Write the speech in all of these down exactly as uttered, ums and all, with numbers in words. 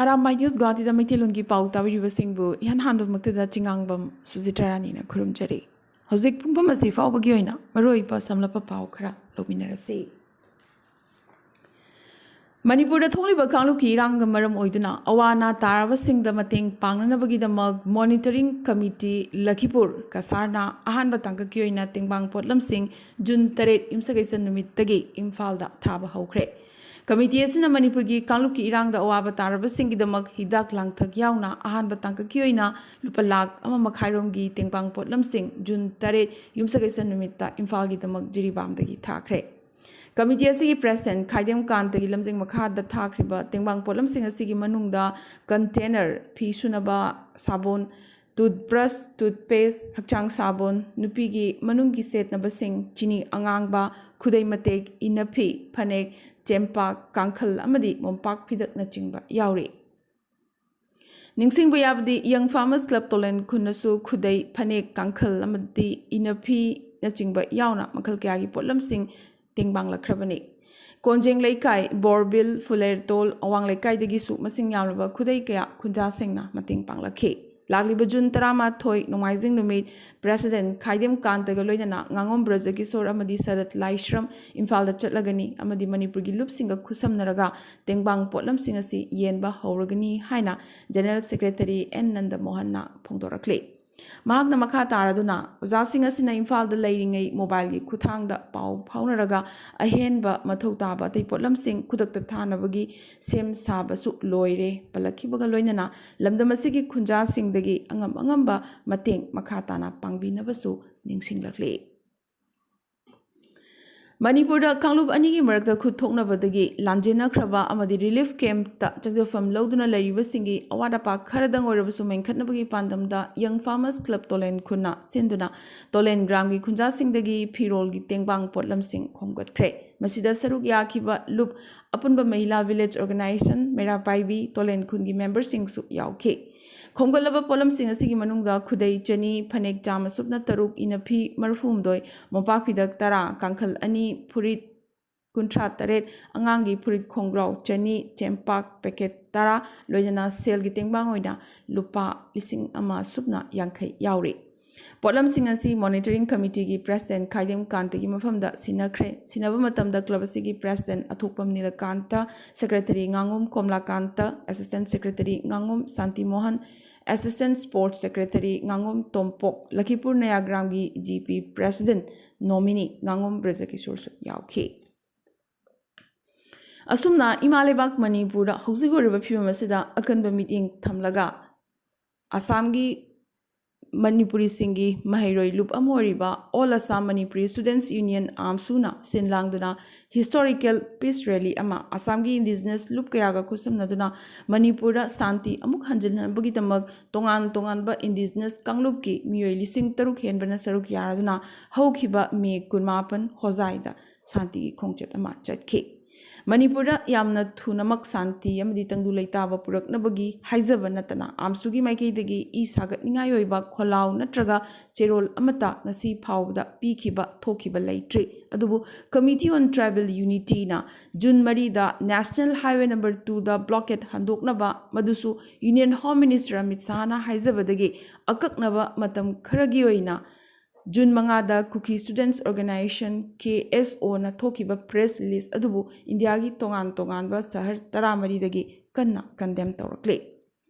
Arambai news ꯒꯨꯋꯥꯍꯥꯇꯤꯗ ꯃꯩꯇꯩꯂꯣꯟꯒꯤ ꯄꯥꯎ ꯇꯥꯕꯤꯔꯤꯕꯁꯤꯡꯕꯨ ꯏꯍꯥꯟ ꯍꯥꯟꯕꯃꯛꯇꯗ ꯆꯤꯉꯥꯡꯕꯝ ꯁꯨꯖꯤꯇ꯭ꯔꯥ ꯔꯥꯅꯤꯅ ꯈꯨꯔꯨꯝꯖꯔꯤ꯫ ꯍꯧꯖꯤꯛ ꯄꯨꯡꯐꯝ ꯑꯁꯤ ꯐꯥꯎꯕꯒꯤ ꯑꯣꯏꯅ ꯃꯔꯨꯑꯣꯏꯕ ꯁꯝꯂꯞꯄ ꯄꯥꯎ ꯈꯔ ꯂꯧꯃꯤꯟꯅꯔꯁꯤ꯫ ꯃꯅꯤꯄꯨꯔꯗ ꯊꯣꯛꯂꯤꯕ ꯀꯥꯡꯂꯨꯞꯀꯤ ꯏꯔꯥꯡꯒ ꯃꯔꯝ ꯑꯣꯏꯗꯨꯅ ꯑꯋꯥ ꯑꯅꯥ ꯇꯥꯔꯕꯁꯤꯡꯗ ꯃꯇꯦꯡ ꯄꯥꯡꯅꯅꯕꯒꯤꯗꯃꯛ ꯃꯣꯅꯤꯇꯔꯤꯡ ꯀꯃꯤꯇꯤ ꯂꯈꯤꯄꯨꯔ ꯀꯁꯥꯔꯅ ꯑꯍꯥꯟꯕ ꯇꯥꯡꯀꯛꯀꯤ ꯑꯣꯏꯅ ꯇꯦꯡꯕꯥꯡ ꯄꯣꯠꯂꯝꯁꯤꯡ ꯖꯨꯟ ꯇꯔꯦꯠ ꯌꯨꯝꯁꯀꯩꯁ ꯅꯨꯃꯤꯠꯇꯒꯤ ꯏꯝꯐꯥꯜꯗ ꯊꯥꯕ ꯍꯧꯈ꯭ꯔꯦ꯫ ꯀꯃꯤꯇꯤ ꯑꯁꯤꯅ ꯃꯅꯤꯄꯨꯔꯒꯤ ꯀꯥꯡꯂꯨꯞꯀꯤ ꯏꯔꯥꯡꯗ ꯑꯋꯥꯕ ꯇꯥꯔꯕꯁꯤꯡꯒꯤꯗꯃꯛ ꯍꯤꯗꯥꯛ ꯂꯥꯡꯊꯛ ꯌꯥꯎꯅ ꯑꯍꯥꯟꯕ ꯇꯥꯡꯀꯛꯀꯤ ꯑꯣꯏꯅ ꯂꯨꯄꯥ ꯂꯥꯈ ꯑꯃ ꯃꯈꯥꯏꯔꯣꯝꯒꯤ ꯇꯦꯡꯕꯥꯡ ꯄꯣꯠꯂꯝꯁꯤꯡ ꯖꯨꯟ ꯇꯔꯦꯠ ꯌꯨꯝꯁꯀꯩꯁ ꯅꯨꯃꯤꯠꯇ ꯏꯝꯐꯥꯜꯒꯤꯗꯃꯛ ꯖꯤꯔꯤꯕꯥꯝꯗꯒꯤ ꯊꯥꯈ꯭ꯔꯦ꯫ ꯀꯃꯤꯇꯤ ꯑꯁꯤꯒꯤ ꯄ꯭ꯔꯦꯁꯤꯗꯦꯟꯠ ꯈꯥꯏꯗꯦꯝ ꯀꯥꯟꯇꯒꯤ ꯂꯝꯖꯤꯡ ꯃꯈꯥꯗ ꯊꯥꯈ꯭ꯔꯤꯕ ꯇꯦꯡꯕꯥꯡ ꯄꯣꯠꯂꯝꯁꯤꯡ ꯑꯁꯤꯒꯤ ꯃꯅꯨꯡꯗ ꯀꯟꯇꯦꯅꯔ, ꯐꯤ ꯁꯨꯅꯕ ꯁꯥꯕꯣꯟ, ꯇꯨꯠꯕ꯭ꯔꯁ, ꯇꯨꯠꯄꯦꯁ, ꯍꯛꯆꯥꯡ ꯁꯥꯕꯣꯟ, ꯅꯨꯄꯤꯒꯤ ꯃꯅꯨꯡꯒꯤ ꯁꯦꯠꯅꯕꯁꯤꯡ, ꯆꯤꯅꯤ ꯑꯉꯥꯡꯕ, ꯈꯨꯗꯩ ꯃꯇꯦꯛ, ꯏꯅꯐꯤ, ꯐꯅꯦꯛ, ꯆꯦꯝꯄꯥꯛ, ꯀꯥꯡꯈꯜ ꯑꯃꯗꯤ ꯃꯣꯝꯄꯥꯛ ꯐꯤꯗꯛꯅꯆꯤꯡꯕ ꯌꯥꯎꯔꯤ꯫ ꯅꯤꯡꯁꯤꯡꯕ ꯌꯥꯕꯗꯤ, ꯌꯪ ꯐꯥꯔꯃꯔꯁ ꯀ꯭ꯂꯕ ꯇꯣꯂꯦꯟ ꯈꯨꯟꯅꯁꯨ ꯈꯨꯗꯩ, ꯐꯅꯦꯛ, ꯀꯥꯡꯈꯜ ꯑꯃꯗꯤ ꯏꯅꯐꯤꯅꯆꯤꯡꯕ ꯌꯥꯎꯅ ꯃꯈꯜ ꯀꯌꯥꯒꯤ ꯄꯣꯠꯂꯝꯁꯤꯡ ꯇꯦꯡꯕꯥꯡꯂꯛꯈ꯭ꯔꯕꯅꯤ꯫ ꯀꯣꯟꯖꯦꯡ ꯂꯩꯀꯥꯏ, ꯕꯣꯔꯕꯤꯜ, ꯐꯨꯂꯦꯔꯇꯣꯜ, ꯑꯋꯥꯡ ꯂꯩꯀꯥꯏꯗꯒꯤꯁꯨ ꯃꯁꯤꯡ ꯌꯥꯝꯂꯕ ꯈꯨꯗꯩ ꯀꯌꯥ ꯈꯨꯟꯖꯥꯁꯤꯡꯅ ꯃꯇꯦꯡ ꯄꯥꯡꯂꯛꯈꯤ꯫ ꯂꯥꯛꯂꯤꯕ ꯖꯨꯟ ꯇꯔꯥꯃꯥꯊꯣꯏ, ꯅꯣꯡꯃꯥꯏꯖꯤꯡ ꯅꯨꯃꯤꯠ, ꯄ꯭ꯔꯦꯁꯤꯗꯦꯟꯠ ꯈꯥꯏꯗꯦꯝ ꯀꯥꯟꯇꯒ ꯂꯣꯏꯅꯅ ꯉꯥꯉꯣꯝ ꯕ꯭ꯔꯖꯀꯤꯁꯣꯔ ꯑꯃꯗꯤ ꯁꯔꯠ ꯂꯥꯏꯁ꯭ꯔꯝ ꯏꯝꯐꯥꯜꯗ ꯆꯠꯂꯒꯅꯤ ꯑꯃꯗꯤ ꯃꯅꯤꯄꯨꯔꯒꯤ ꯂꯨꯞꯁꯤꯡꯒ ꯈꯨꯠꯁꯝꯅꯔꯒ ꯇꯦꯡꯕꯥꯡ ꯄꯣꯠꯂꯝꯁꯤꯡ ꯑꯁꯤ ꯌꯦꯟꯕ ꯍꯧꯔꯒꯅꯤ ꯍꯥꯏꯅ ꯖꯦꯅꯔꯦꯜ ꯁꯦꯀ꯭ꯔꯦꯇꯔꯤ ꯑꯦꯟ ꯅꯟꯗ ꯃꯣꯍꯟꯅ ꯐꯣꯡꯗꯣꯔꯛꯂꯤ꯫ ꯃꯍꯥꯛꯅ ꯃꯈꯥ ꯇꯥꯔꯗꯨꯅ, ꯑꯣꯖꯥꯁꯤꯡ ꯑꯁꯤꯅ ꯏꯝꯐꯥꯜꯗ ꯂꯩꯔꯤꯉꯩ ꯃꯣꯕꯥꯏꯜꯒꯤ ꯈꯨꯠꯊꯥꯡꯗ ꯄꯥꯎ ꯐꯥꯎꯅꯔꯒ ꯑꯍꯦꯟꯕ ꯃꯊꯧ ꯇꯥꯕ ꯑꯇꯩ ꯄꯣꯠꯂꯝꯁꯤꯡ ꯈꯨꯗꯛꯇ ꯊꯥꯅꯕꯒꯤ ꯁꯦꯝ ꯁꯥꯕꯁꯨ ꯂꯣꯏꯔꯦ ꯄꯜꯂꯛꯈꯤꯕꯒ ꯂꯣꯏꯅꯅ, ꯂꯝꯗꯝ ꯑꯁꯤꯒꯤ ꯈꯨꯟꯖꯥꯁꯤꯡꯗꯒꯤ ꯑꯉꯝ ꯑꯉꯝꯕ ꯃꯇꯦꯡ ꯃꯈꯥ ꯇꯥꯅ ꯄꯥꯡꯕꯤꯅꯕꯁꯨ ꯅꯤꯡꯁꯤꯡꯂꯛꯂꯤ꯫ ꯃꯅꯤꯄꯨꯔꯗ ꯀꯥꯡꯂꯨꯞ ꯑꯅꯤꯒꯤ ꯃꯔꯛꯇ ꯈꯨꯠ ꯊꯣꯛꯅꯕꯗꯒꯤ ꯂꯥꯟꯖꯦꯟꯅꯈ꯭ꯔꯕ ꯑꯃꯗꯤ ꯔꯤꯂꯤꯐ ꯀꯦꯝꯞꯇ ꯆꯪꯖꯐꯝ ꯂꯧꯗꯨꯅ ꯂꯩꯔꯤꯕꯁꯤꯡꯒꯤ ꯑꯋꯥꯠ ꯑꯄꯥ ꯈꯔꯗꯪ ꯑꯣꯏꯔꯕꯁꯨ ꯃꯦꯟꯈꯠꯅꯕꯒꯤ ꯄꯥꯟꯗꯝꯗ ꯌꯪ ꯐꯥꯔꯃꯔꯁ ꯀ꯭ꯂꯕ ꯇꯣꯂꯦꯟ ꯈꯨꯟꯅ ꯁꯤꯟꯗꯨꯅ ꯇꯣꯂꯦꯟ ꯒ꯭ꯔꯥꯝꯒꯤ ꯈꯨꯟꯖꯥꯁꯤꯡꯗꯒꯤ ꯐꯤꯔꯣꯜꯒꯤ ꯇꯦꯡꯕꯥꯡ ꯄꯣꯠꯂꯝꯁꯤꯡ ꯈꯣꯝꯒꯠꯈ꯭ꯔꯦ꯫ ꯃꯁꯤꯗ ꯁꯔꯨꯛ ꯌꯥꯈꯤꯕ ꯂꯨꯞ ꯑꯄꯨꯟꯕ ꯃꯍꯤꯂꯥ ꯚꯤꯂꯦꯖ ꯑꯣꯔꯒꯅꯥꯏꯖꯦꯁꯟ, ꯃꯩꯔꯥ ꯄꯥꯏꯕꯤ, ꯇꯣꯂꯦꯟ ꯈꯨꯟꯒꯤ ꯃꯦꯝꯕꯔꯁꯤꯡꯁꯨ ꯌꯥꯎꯈꯤ꯫ ꯈꯣꯝꯒꯠꯂꯕ ꯄꯣꯠꯂꯝꯁꯤꯡ ꯑꯁꯤꯒꯤ ꯃꯅꯨꯡꯗ ꯈꯨꯗꯩ ꯆꯅꯤ, ꯐꯅꯦꯛ ꯆꯥꯝꯃ ꯁꯨꯞꯅ ꯇꯔꯨꯛ, ꯏꯅꯐꯤ ꯃꯔꯤꯐꯨꯍꯨꯝꯗꯣꯏ, ꯃꯣꯝꯄꯥꯛ ꯐꯤꯗꯛ ꯇꯔꯥ, ꯀꯥꯡꯈꯜ ꯑꯅꯤ, ꯐꯨꯔꯤꯠ ꯀꯨꯟꯊ꯭ꯔꯥ ꯇꯔꯦꯠ, ꯑꯉꯥꯡꯒꯤ ꯐꯨꯔꯤꯠ ꯈꯣꯡꯒ꯭ꯔꯥꯎ ꯆꯅꯤ, ꯆꯦꯡꯄꯥꯛ ꯄꯦꯀꯦꯠ ꯇꯔꯥ, ꯂꯣꯏꯅꯅ ꯁꯦꯜꯒꯤ ꯇꯦꯡꯕꯥꯡ ꯑꯣꯏꯅ ꯂꯨꯄꯥ ꯂꯤꯁꯤꯡ ꯑꯃ ꯁꯨꯞꯅ ꯌꯥꯡꯈꯩ ꯌꯥꯎꯔꯤ꯫ ꯄꯣꯠꯂꯝꯁꯤꯡ ꯑꯁꯤ ꯃꯣꯅꯤꯇꯔꯤꯡ ꯀꯃꯤꯇꯤꯒꯤ ꯄ꯭ꯔꯦꯁꯤꯗꯦꯟ ꯈꯥꯏꯗꯦꯝ ꯀꯥꯟꯇꯒꯤ ꯃꯐꯝꯗ ꯁꯤꯟꯅꯈ꯭ꯔꯦ꯫ ꯁꯤꯟꯅꯕ ꯃꯇꯝꯗ ꯀ꯭ꯂꯕ ꯑꯁꯤꯒꯤ ꯄ꯭ꯔꯦꯁꯤꯗꯦꯟ ꯑꯊꯣꯛꯄꯝ ꯅꯤꯂꯀꯥꯟꯇ, ꯁꯦꯀ꯭ꯔꯦꯇꯔꯤ ꯉꯥꯉꯣꯝ ꯀꯣꯝꯂꯥꯀꯥꯟꯇ, ꯑꯦꯁꯤꯁꯇꯦꯟ ꯁꯦꯀ꯭ꯔꯦꯇꯔꯤ ꯉꯥꯉꯣꯝ ꯁꯥꯟꯇꯤ Mohan, assistant sports secretary ꯉꯥꯉꯣꯝ Tompok, ꯂꯈꯤꯄꯨꯔ ꯅꯌꯥꯒ꯭ꯔꯥꯝꯒꯤ G P president ꯅꯣꯃꯤꯅꯤ ꯉꯥꯉꯣꯝ ꯕ꯭ꯔꯖꯀꯤꯁꯣꯔꯁꯨ ꯌꯥꯎꯈꯤ꯫ ꯑꯁꯨꯝꯅ ꯏꯃꯥ ꯂꯩꯕꯥꯛ ꯃꯅꯤꯄꯨꯔꯗ ꯍꯧꯖꯤꯛ ꯑꯣꯏꯔꯤꯕ ꯐꯤꯕꯝ ꯑꯁꯤꯗ ꯑꯀꯟꯕ ꯃꯤꯠꯌꯦꯡ ꯊꯝꯂꯒ ꯑꯁꯥꯝꯒꯤ ꯃꯅꯤꯄꯨꯔꯤꯁꯤꯡꯒꯤ ꯃꯍꯩꯔꯣꯏ ꯂꯨꯞ ꯑꯃ ꯑꯣꯏꯔꯤꯕ All Assam Manipuri Students Union, ꯑꯥꯝꯁꯨꯅ ꯁꯤꯟ ꯂꯥꯡꯗꯨꯅ ꯍꯤꯁꯇꯣꯔꯤꯀꯦꯜ ꯄꯤꯁ ꯔꯦꯂꯤ ꯑꯃ ꯑꯁꯥꯝꯒꯤ ꯏꯟꯗꯤꯖꯤꯅꯁ ꯂꯨꯞ ꯀꯌꯥꯒ ꯈꯨꯠꯁꯝꯅꯗꯨꯅ ꯃꯅꯤꯄꯨꯔꯗ ꯁꯥꯟꯇꯤ ꯑꯃꯨꯛ ꯍꯟꯖꯤꯟꯅꯕꯒꯤꯗꯃꯛ ꯇꯣꯉꯥꯟ ꯇꯣꯉꯥꯟꯕ ꯏꯟꯗꯤꯖꯤꯅꯁ ꯀꯥꯡꯂꯨꯞꯀꯤ ꯃꯤꯑꯣꯏ ꯂꯤꯁꯤꯡ ꯇꯔꯨꯛ ꯍꯦꯟꯕꯅ ꯁꯔꯨꯛ ꯌꯥꯔꯗꯨꯅ ꯍꯧꯈꯤꯕ ꯃꯦ ꯀꯨꯟꯃꯥꯄꯟ ꯍꯣꯖꯥꯏꯗ ꯁꯥꯟꯇꯤꯒꯤ ꯈꯣꯡꯆꯠ ꯑꯃ ꯆꯠꯈꯤ꯫ ꯃꯅꯤꯄꯨꯔꯗ ꯌꯥꯝꯅ ꯊꯨꯅꯃꯛ ꯁꯥꯟꯇꯤ ꯑꯃꯗꯤ ꯇꯪꯗꯨ ꯂꯩꯇꯥꯕ ꯄꯨꯔꯛꯅꯕꯒꯤ ꯍꯥꯏꯖꯕ ꯅꯠꯇꯅ ꯑꯥꯝꯁꯨꯒꯤ ꯃꯥꯏꯀꯩꯗꯒꯤ ꯏ ꯁꯥꯒꯠꯅꯤꯡꯉꯥꯏ ꯑꯣꯏꯕ ꯈꯣꯜꯂꯥꯎ ꯅꯠꯇ꯭ꯔꯒ ꯆꯦꯔꯣꯜ ꯑꯃꯠꯇ ꯉꯁꯤ ꯐꯥꯎꯕꯗ ꯄꯤꯈꯤꯕ ꯊꯣꯛꯈꯤꯕ ꯂꯩꯇ꯭ꯔꯤ꯫ ꯑꯗꯨꯕꯨ Committee on Tribal Unityꯅ ꯖꯨꯟ ꯃꯔꯤꯗ National Highway number twoꯗ blockade ꯍꯟꯗꯣꯛꯅꯕ, ꯃꯗꯨꯁꯨ Union Home Minister ꯑꯃꯤꯠ ꯁꯥꯍꯅ ꯍꯥꯏꯖꯕꯗꯒꯤ ꯑꯀꯛꯅꯕ ꯃꯇꯝ ꯈꯔꯒꯤ ꯑꯣꯏꯅ ꯖꯨꯟ ꯃꯉꯥꯗ Kuki Students Organisation, KSOꯅ ꯊꯣꯛꯈꯤꯕ press release ꯑꯗꯨꯕꯨ ꯏꯟꯗꯤꯌꯥꯒꯤ ꯇꯣꯉꯥꯟ ꯇꯣꯉꯥꯟꯕ ꯁꯍꯔ ꯇꯔꯥꯃꯔꯤꯗꯒꯤ ꯀꯟꯅ condemn ꯇꯧꯔꯛꯂꯤ꯫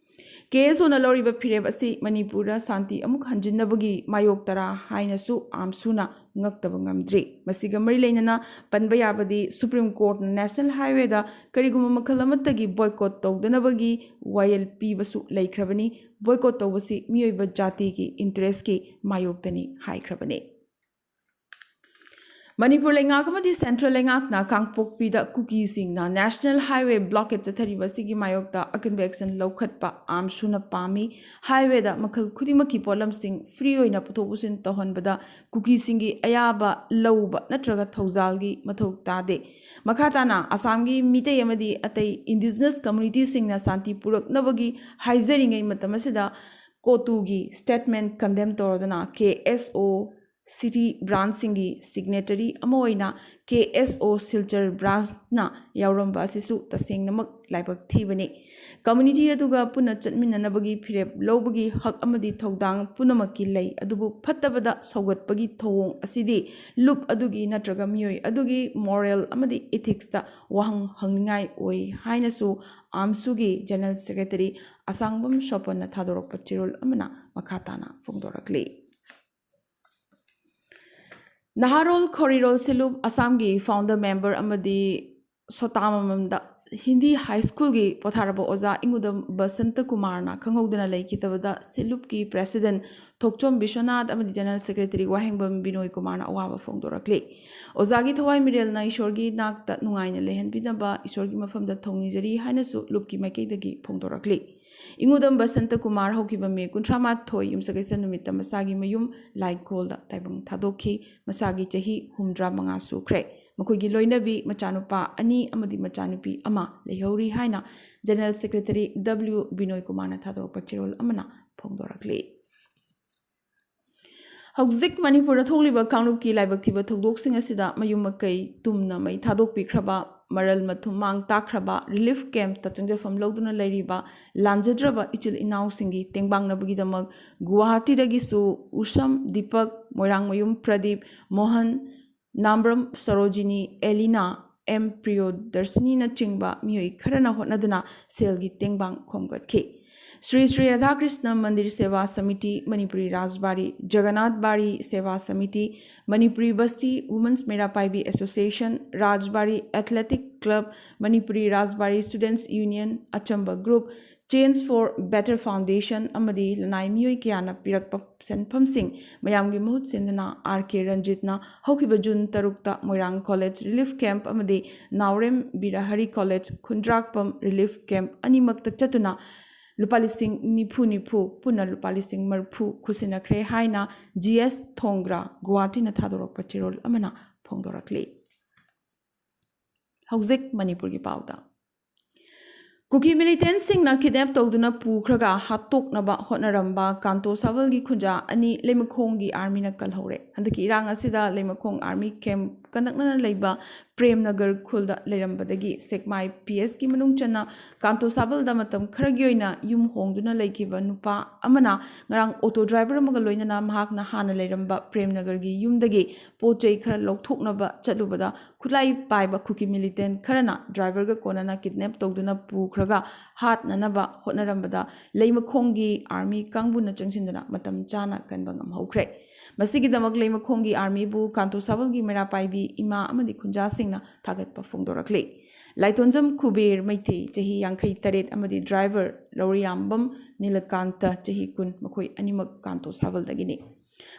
KSOꯅ ꯂꯧꯔꯤꯕ ꯐꯤꯔꯦꯞ ꯑꯁꯤ ꯃꯅꯤꯄꯨꯔꯗ ꯁꯥꯟꯇꯤ ꯑꯃꯨꯛ ꯍꯟꯖꯤꯟꯅꯕꯒꯤ ꯃꯥꯌꯣꯛꯇꯔꯥ ꯍꯥꯏꯅꯁꯨ ꯑꯥꯝꯁꯨꯅ ꯉꯛꯇꯕ ꯉꯝꯗ꯭ꯔꯤ꯫ ꯃꯁꯤꯒ ꯃꯔꯤ ꯂꯩꯅꯅ ꯄꯟꯕ ꯌꯥꯕꯗꯤ Supreme Courtꯅ National Highwayꯗ ꯀꯔꯤꯒꯨꯝꯕ ꯃꯈꯜ ꯑꯃꯠꯇꯒꯤ boycott ꯇꯧꯗꯅꯕꯒꯤ ꯋꯥꯌꯦꯜ ꯄꯤꯕꯁꯨ ꯂꯩꯈ꯭ꯔꯕꯅꯤ꯫ Boycott ꯇꯧꯕꯁꯤ ꯃꯤꯑꯣꯏꯕ ꯖꯥꯇꯤꯒꯤ interestꯀꯤ ꯃꯥꯌꯣꯛꯇꯅꯤ ꯍꯥꯏꯈ꯭ꯔꯕꯅꯤ꯫ ꯃꯅꯤꯄꯨꯔ ꯂꯩꯉꯥꯛ ꯑꯃꯗꯤ central ꯂꯩꯉꯥꯛꯅ ꯀꯥꯡꯄꯣꯛꯄꯤꯗ ꯀꯨꯀꯤꯁꯤꯡꯅ National Highway blockade ꯆꯠꯊꯔꯤꯕ ꯑꯁꯤꯒꯤ ꯃꯥꯌꯣꯛꯇ ꯑꯀꯟꯕ action ꯂꯧꯈꯠꯄ ꯑꯥꯝꯁꯨꯅ ꯄꯥꯝꯃꯤ꯫ Highwayꯗ ꯃꯈꯜ ꯈꯨꯗꯤꯡꯃꯛꯀꯤ ꯄꯣꯠꯂꯝꯁꯤꯡ free ꯑꯣꯏꯅ ꯄꯨꯊꯣꯛ ꯄꯨꯁꯤꯟ ꯇꯧꯍꯟꯕꯗ ꯀꯨꯀꯤꯁꯤꯡꯒꯤ ꯑꯌꯥꯕ ꯂꯧꯕ ꯅꯠꯇ꯭ꯔꯒ ꯊꯧꯖꯥꯜꯒꯤ ꯃꯊꯧ ꯇꯥꯗꯦ꯫ ꯃꯈꯥ ꯇꯥꯅ ꯑꯁꯥꯝꯒꯤ ꯃꯤꯇꯩ ꯑꯃꯗꯤ ꯑꯇꯩ indigenous communityꯁꯤꯡꯅ ꯁꯥꯟꯇꯤ ꯄꯨꯔꯛꯅꯕꯒꯤ ꯍꯥꯏꯖꯔꯤꯉꯩ ꯃꯇꯝ ꯑꯁꯤꯗ ꯀꯣꯇꯨꯒꯤ statement condemn ꯇꯧꯔꯗꯨꯅ KSO city branchꯁꯤꯡꯒꯤ signatory ꯑꯃ ꯑꯣꯏꯅ K S O Silchar branchꯅ ꯌꯥꯎꯔꯝꯕ ꯑꯁꯤꯁꯨ ꯇꯁꯦꯡꯅꯃꯛ ꯂꯥꯏꯕꯛ ꯊꯤꯕꯅꯤ꯫ Community ꯑꯗꯨꯒ ꯄꯨꯟꯅ ꯆꯠꯃꯤꯟꯅꯅꯕꯒꯤ ꯐꯤꯔꯦꯞ ꯂꯧꯕꯒꯤ ꯍꯛ ꯑꯃꯗꯤ ꯊꯧꯗꯥꯡ ꯄꯨꯝꯅꯃꯛꯀꯤ ꯂꯩ, ꯑꯗꯨꯕꯨ ꯐꯠꯇꯕꯗ ꯁꯧꯒꯠꯄꯒꯤ ꯊꯧꯑꯣꯡ ꯑꯁꯤꯗꯤ ꯂꯨꯞ ꯑꯗꯨꯒꯤ ꯅꯠꯇ꯭ꯔꯒ ꯃꯤꯑꯣꯏ ꯑꯗꯨꯒꯤ moral ꯑꯃꯗꯤ ethicsꯇ ꯋꯥꯍꯪ ꯍꯪꯅꯤꯡꯉꯥꯏ ꯑꯣꯏ ꯍꯥꯏꯅꯁꯨ AMSUꯒꯤ General Secretary ꯑꯁꯥꯡꯕꯝ ꯁꯣꯄꯟꯅ ꯊꯥꯗꯣꯔꯛꯄ ꯆꯦꯔꯣꯜ ꯑꯃꯅ ꯃꯈꯥ ꯇꯥꯅ ꯐꯣꯡꯗꯣꯔꯛꯂꯤ꯫ ꯅꯍꯥꯔꯣꯜ ꯈꯣꯔꯤꯔꯣꯜ ꯁꯤꯂꯨꯞ ꯑꯁꯥꯝꯒꯤ founder member ꯑꯃꯗꯤ ꯁꯣꯇꯥꯃꯃꯝꯗ ꯍꯤꯟꯗꯤ high schoolꯒꯤ ꯄꯣꯊꯥꯔꯕ ꯑꯣꯖꯥ ꯏꯉꯨꯗꯝ ꯕꯁꯟꯇ ꯀꯨꯃꯥꯔꯅ ꯈꯪꯍꯧꯗꯅ ꯂꯩꯈꯤꯗꯕꯗ ꯁꯤꯂꯨꯞꯀꯤ president ꯊꯣꯛꯆꯣꯝ ꯕꯤꯁ꯭ꯋꯅꯥꯊ ꯑꯃꯗꯤ General Secretary ꯋꯥꯍꯦꯡꯕꯝ ꯕꯤꯅꯣꯏ ꯀꯨꯃꯥꯔꯅ ꯑꯋꯥꯕ ꯐꯣꯡꯗꯣꯔꯛꯂꯤ꯫ ꯑꯣꯖꯥꯒꯤ ꯊꯋꯥꯏ ꯃꯤꯔꯦꯜꯅ ꯏꯁꯣꯔꯒꯤ ꯅꯥꯛꯇ ꯅꯨꯡꯉꯥꯏꯅ ꯂꯩꯍꯟꯕꯤꯅꯕ ꯏꯁꯣꯔꯒꯤ ꯃꯐꯝꯗ ꯊꯧꯅꯤꯖꯔꯤ ꯍꯥꯏꯅꯁꯨ ꯂꯨꯞꯀꯤ ꯃꯥꯏꯀꯩꯗꯒꯤ ꯐꯣꯡꯗꯣꯔꯛꯂꯤ꯫ ꯏꯉꯨꯗꯝ ꯕꯁꯟꯇ ꯀꯨꯃꯥꯔ ꯍꯧꯈꯤꯕ ꯃꯦ ꯀꯨꯟꯊ꯭ꯔꯥ ꯃꯥꯊꯣꯏ ꯌꯨꯝꯁꯀꯩꯁ ꯅꯨꯃꯤꯠꯇ ꯃꯁꯥꯒꯤ ꯃꯌꯨꯝ ꯂꯥꯏꯀꯣꯜꯗ ꯇꯥꯏꯕꯪ ꯊꯥꯗꯣꯛꯈꯤ꯫ ꯃꯁꯥꯒꯤ ꯆꯍꯤ ꯍꯨꯝꯗ꯭ꯔꯥ ꯃꯉꯥ ꯁꯨꯈ꯭ꯔꯦ꯫ ꯃꯈꯣꯏꯒꯤ ꯂꯣꯏꯅꯕꯤ ꯃꯆꯥꯅꯨꯄꯥ ꯑꯅꯤ ꯑꯃꯗꯤ ꯃꯆꯥꯅꯨꯄꯤ ꯑꯃ ꯂꯩꯍꯧꯔꯤ ꯍꯥꯏꯅ General Secretary W ꯕꯤꯅꯣꯏ ꯀꯨꯃꯥꯔꯅ ꯊꯥꯗꯣꯔꯛꯄ ꯆꯦꯔꯣꯜ ꯑꯃꯅ ꯐꯣꯡꯗꯣꯔꯛꯂꯤ꯫ ꯍꯧꯖꯤꯛ ꯃꯅꯤꯄꯨꯔꯗ ꯊꯣꯛꯂꯤꯕ ꯀꯥꯡꯂꯨꯞꯀꯤ ꯂꯥꯏꯕꯛ ꯊꯤꯕ ꯊꯧꯗꯣꯛꯁꯤꯡ ꯑꯁꯤꯗ ꯃꯌꯨꯝ ꯃꯀꯩ ꯇꯨꯝꯅ ꯃꯩ ꯊꯥꯗꯣꯛꯄꯤꯈ꯭ꯔꯕ, ꯃꯔꯜ ꯃꯊꯨꯝ ꯃꯥꯡ ꯇꯥꯛꯈ꯭ꯔꯕ, relief campꯇ ꯆꯪꯖꯐꯝ ꯂꯧꯗꯨꯅ ꯂꯩꯔꯤꯕ ꯂꯥꯟꯖꯗ꯭ꯔꯕ ꯏꯆꯤꯜ ꯏꯅꯥꯎꯁꯤꯡꯒꯤ ꯇꯦꯡꯕꯥꯡꯅꯕꯒꯤꯗꯃꯛ ꯒꯨꯋꯥꯍꯥꯇꯤꯗꯒꯤꯁꯨ ꯎꯁꯝ ꯗꯤꯄꯛ, ꯃꯣꯏꯔꯥꯡꯃꯌꯨꯝ ꯄ꯭ꯔꯗꯤꯞ, ꯃꯣꯍꯟ, ꯅꯥꯝꯕ꯭ꯔꯝ ꯁꯣꯔꯣꯖꯤꯅꯤ, ꯑꯦꯂꯤꯅꯥ, ꯑꯦꯝ ꯄ꯭ꯔꯤꯌꯣꯗꯔꯁꯤꯅꯤꯅꯆꯤꯡꯕ ꯃꯤꯑꯣꯏ ꯈꯔꯅ ꯍꯣꯠꯅꯗꯨꯅ ꯁꯦꯜꯒꯤ ꯇꯦꯡꯕꯥꯡ ꯈꯣꯝꯒꯠꯈꯤ꯫ ꯁ꯭ꯔꯤ ꯁ꯭ꯔꯤ ꯔꯥꯙꯥꯀ꯭ꯔꯤꯁꯅ ꯃꯟꯗꯤꯔ ꯁꯦꯕꯥ ꯁꯃꯤꯇꯤ, ꯃꯅꯤꯄꯨꯔꯤ ꯔꯥꯖꯕꯥꯔꯤ, ꯖꯒꯟꯅꯥꯊ ꯕꯥꯔꯤ ꯁꯦꯕꯥ ꯁꯃꯤꯇꯤ, ꯃꯅꯤꯄꯨꯔꯤ ꯕꯁꯇꯤ Women's ꯃꯩꯔꯥ ꯄꯥꯏꯕꯤ Association, ꯔꯥꯖꯕꯥꯔꯤ Athletic Club, Manipuri ꯔꯥꯖꯕꯥꯔꯤ Students Union, ꯑꯆꯝꯕ group, Change for Better Foundation ꯑꯃꯗꯤ ꯂꯅꯥꯏ ꯃꯤꯑꯣꯏ ꯀꯌꯥꯅ ꯄꯤꯔꯛꯄ ꯁꯦꯟꯐꯝꯁꯤꯡ ꯃꯌꯥꯝꯒꯤ ꯃꯍꯨꯠ ꯁꯤꯟꯗꯨꯅ ꯑꯥꯔ ꯀꯦ ꯔꯟꯖꯤꯠꯅ ꯍꯧꯈꯤꯕ ꯖꯨꯟ ꯇꯔꯨꯛꯇ ꯃꯣꯏꯔꯥꯡ college relief camp ꯑꯃꯗꯤ ꯅꯥꯎꯔꯦꯝ ꯕꯤꯔꯍꯔꯤ college ꯈꯨꯟꯗ꯭ꯔꯥꯛꯄꯝ relief camp ꯑꯅꯤꯃꯛꯇ ꯆꯠꯇꯨꯅ ꯂꯨꯄꯥ ꯂꯤꯁꯤꯡ ꯅꯤꯐꯨ ꯅꯤꯐꯨ, ꯄꯨꯟꯅ ꯂꯨꯄꯥ ꯂꯤꯁꯤꯡ ꯃꯔꯤꯐꯨ ꯈꯨꯠꯁꯤꯟꯅꯈ꯭ꯔꯦ ꯍꯥꯏꯅ ꯖꯤ ꯑꯦꯁ ꯊꯣꯡꯒ꯭ꯔꯥ, ꯒꯨꯋꯥꯍꯥꯇꯤꯅ ꯊꯥꯗꯣꯔꯛꯄ ꯆꯦꯔꯣꯜ ꯑꯃꯅ ꯐꯣꯡꯗꯣꯔꯛꯂꯤ꯫ ꯍꯧꯖꯤꯛ ꯃꯅꯤꯄꯨꯔꯒꯤ ꯄꯥꯎꯗ꯫ ꯀꯨꯀꯤ ꯃꯤꯂꯤꯇꯦꯟꯁꯤꯡꯅ ꯀꯤꯗꯅꯦꯞ ꯇꯧꯗꯨꯅ ꯄꯨꯈ꯭ꯔꯒ ꯍꯥꯠꯇꯣꯛꯅꯕ ꯍꯣꯠꯅꯔꯝꯕ ꯀꯥꯟꯇꯣ ꯁꯥꯕꯜꯒꯤ ꯈꯨꯟꯖꯥ ꯑꯅꯤ ꯂꯩꯃꯈꯣꯡꯒꯤ ꯑꯥꯔꯃꯤꯅ ꯀꯜꯍꯧꯔꯦ꯫ ꯍꯟꯗꯛꯀꯤ ꯏꯔꯥꯡ ꯑꯁꯤꯗ ꯂꯩꯃꯈꯣꯡ ꯑꯥꯔꯃꯤ ꯀꯦꯝꯞꯀ ꯅꯛꯅꯅ ꯂꯩꯕ ꯄ꯭ꯔꯦꯝꯅꯒꯔ ꯈꯨꯜꯗ ꯂꯩꯔꯝꯕꯗꯒꯤ ꯁꯦꯛꯃꯥꯏ ꯄꯤ ꯑꯦꯁꯀꯤ ꯃꯅꯨꯡ ꯆꯟꯅ ꯀꯥꯟꯇꯣ ꯁꯥꯕꯜꯗ ꯃꯇꯝ ꯈꯔꯒꯤ ꯑꯣꯏꯅ ꯌꯨꯝ ꯍꯣꯡꯗꯨꯅ ꯂꯩꯈꯤꯕ ꯅꯨꯄꯥ ꯑꯃꯅ ꯉꯔꯥꯡ ꯑꯣꯇꯣ ꯗ꯭ꯔꯥꯏꯚꯔ ꯑꯃꯒ ꯂꯣꯏꯅꯅ ꯃꯍꯥꯛꯅ ꯍꯥꯟꯅ ꯂꯩꯔꯝꯕ ꯄ꯭ꯔꯦꯝꯅꯒꯔꯒꯤ ꯌꯨꯝꯗꯒꯤ ꯄꯣꯠ ꯆꯩ ꯈꯔ ꯂꯧꯊꯣꯛꯅꯕ ꯆꯠꯂꯨꯕꯗ ꯈꯨꯠꯂꯥꯏ ꯄꯥꯏꯕ ꯀꯨꯀꯤ ꯃꯤꯂꯤꯇꯦꯟ ꯈꯔꯅ ꯗ꯭ꯔꯥꯏꯚꯔꯒ ꯀꯣꯟꯅꯅ ꯀꯤꯗꯅꯦꯞ ꯇꯧꯗꯨꯅ ꯄꯨꯈ꯭ꯔꯒ ꯍꯥꯠꯅꯅꯕ ꯍꯣꯠꯅꯔꯝꯕꯗ ꯂꯩꯃꯈꯣꯡꯒꯤ ꯑꯥꯔꯃꯤ ꯀꯥꯡꯕꯨꯅ ꯆꯪꯁꯤꯟꯗꯨꯅ ꯃꯇꯝ ꯆꯥꯅ ꯀꯟꯕ ꯉꯝꯍꯧꯈ꯭ꯔꯦ꯫ ꯃꯁꯤꯒꯤꯗꯃꯛ ꯂꯩꯃꯈꯣꯡꯒꯤ ꯑꯥꯔꯃꯤꯕꯨ ꯀꯥꯟꯇꯣ ꯁꯥꯕꯜꯒꯤ ꯃꯩꯔꯥ ꯄꯥꯏꯕꯤ ꯏꯃꯥ ꯑꯃꯗꯤ ꯈꯨꯟꯖꯥꯁꯤꯡꯅ ꯊꯥꯒꯠꯄ ꯐꯣꯡꯗꯣꯔꯛꯂꯤ꯫ ꯂꯥꯏꯇꯣꯟꯖꯝ ꯀꯨꯕꯦꯔ ꯃꯩꯇꯩ, ꯆꯍꯤ ꯌꯥꯡꯈꯩ ꯇꯔꯦꯠ, ꯑꯃꯗꯤ ꯗ꯭ꯔꯥꯏꯚꯔ ꯂꯧꯔꯤꯌꯥꯝꯕꯝ ꯅꯤꯂꯀꯥꯟꯇ, ꯆꯍꯤ ꯀꯨꯟ, ꯃꯈꯣꯏ ꯑꯅꯤꯃꯛ ꯀꯥꯟꯇꯣ ꯁꯥꯕꯜꯗꯒꯤꯅꯤ꯫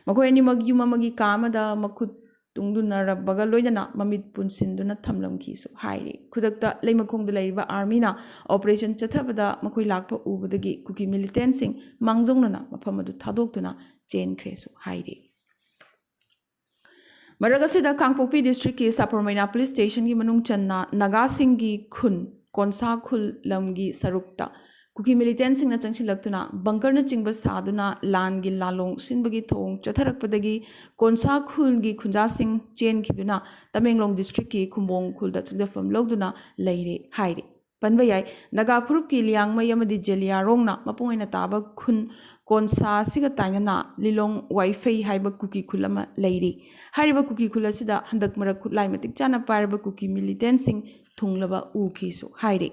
ꯃꯈꯣꯏ ꯑꯅꯤꯃꯛ ꯌꯨꯝ ꯑꯃꯒꯤ ꯀꯥ ꯑꯃꯗ ꯃꯈꯨꯠ ꯇꯨꯡꯗꯨꯅꯔꯕꯒ ꯂꯣꯏꯅꯅ ꯃꯃꯤꯠ ꯄꯨꯟꯁꯤꯟꯗꯨꯅ ꯊꯝꯂꯝꯈꯤꯁꯨ ꯍꯥꯏꯔꯤ꯫ ꯈꯨꯗꯛꯇ ꯂꯩꯃꯈꯣꯡꯗ ꯂꯩꯔꯤꯕ ꯑꯥꯔꯃꯤꯅ ꯑꯣꯄꯔꯦꯁꯟ ꯆꯠꯊꯕꯗ ꯃꯈꯣꯏ ꯂꯥꯛꯄ ꯎꯕꯗꯒꯤ ꯀꯨꯀꯤ ꯃꯤꯂꯤꯇꯦꯟꯁꯤꯡ ꯃꯥꯡꯖꯧꯅꯅ ꯃꯐꯝ ꯑꯗꯨ ꯊꯥꯗꯣꯛꯇꯨꯅ ꯆꯦꯟꯈ꯭ꯔꯦꯁꯨ ꯍꯥꯏꯔꯤ꯫ ꯃꯔꯛ ꯑꯁꯤꯗ ꯀꯥꯡꯄꯣꯛꯄꯤ ꯗꯤꯁꯇ꯭ꯔꯤꯛꯀꯤ ꯁꯥꯄꯨꯔꯃꯩꯅꯥ ꯄꯨꯂꯤꯁ ꯁ꯭ꯇꯦꯁꯟꯒꯤ ꯃꯅꯨꯡ ꯆꯟꯅ ꯅꯥꯒꯥꯁꯤꯡꯒꯤ ꯈꯨꯟ ꯀꯣꯟꯁꯥ ꯈꯨꯜ ꯂꯝꯒꯤ ꯁꯔꯨꯛꯇ ꯀꯨꯀꯤ ꯃꯤꯂꯤꯇꯦꯟꯁꯤꯡꯅ ꯆꯪꯁꯤꯜꯂꯛꯇꯨꯅ ꯕꯪꯀꯔꯅꯆꯤꯡꯕ ꯁꯥꯗꯨꯅ ꯂꯥꯟꯒꯤ ꯂꯥꯂꯣꯡ ꯁꯤꯟꯕꯒꯤ ꯊꯧꯑꯣꯡ ꯆꯠꯊꯔꯛꯄꯗꯒꯤ ꯀꯣꯟꯁꯥ ꯈꯨꯜꯒꯤ ꯈꯨꯟꯖꯥꯁꯤꯡ ꯆꯦꯟꯈꯤꯗꯨꯅ ꯇꯃꯦꯡꯂꯣꯡ ꯗꯤꯁꯇ꯭ꯔꯤꯛꯀꯤ ꯈꯨꯝꯕꯣꯡ ꯈꯨꯜꯗ ꯆꯪꯖꯐꯝ ꯂꯧꯗꯨꯅ ꯂꯩꯔꯦ ꯍꯥꯏꯔꯤ꯫ ꯄꯟꯕ ꯌꯥꯏ, ꯅꯥꯒꯥ ꯐꯨꯔꯨꯞꯀꯤ ꯂꯤꯌꯥꯡꯃꯩ ꯑꯃꯗꯤ ꯖꯦꯂꯤꯌꯥꯔꯣꯡꯅ ꯃꯄꯨꯡ ꯑꯣꯏꯅ ꯇꯥꯕ ꯈꯨꯟ ꯀꯣꯟꯁꯥ ꯑꯁꯤꯒ ꯇꯥꯏꯅꯅ ꯂꯤꯂꯣꯡ ꯋꯥꯏꯐꯩ ꯍꯥꯏꯕ ꯀꯨꯀꯤ ꯈꯨꯜ ꯑꯃ ꯂꯩꯔꯤ꯫ ꯍꯥꯏꯔꯤꯕ ꯀꯨꯀꯤ ꯈꯨꯜ ꯑꯁꯤꯗ ꯍꯟꯗꯛ ꯃꯔꯛ ꯈꯨꯠꯂꯥꯏ ꯃꯇꯤꯛ ꯆꯥꯅ ꯄꯥꯏꯔꯕ ꯀꯨꯀꯤ ꯃꯤꯂꯤꯇꯦꯟꯁꯤꯡ ꯊꯨꯡꯂꯕ ꯎꯈꯤꯁꯨ ꯍꯥꯏꯔꯤ꯫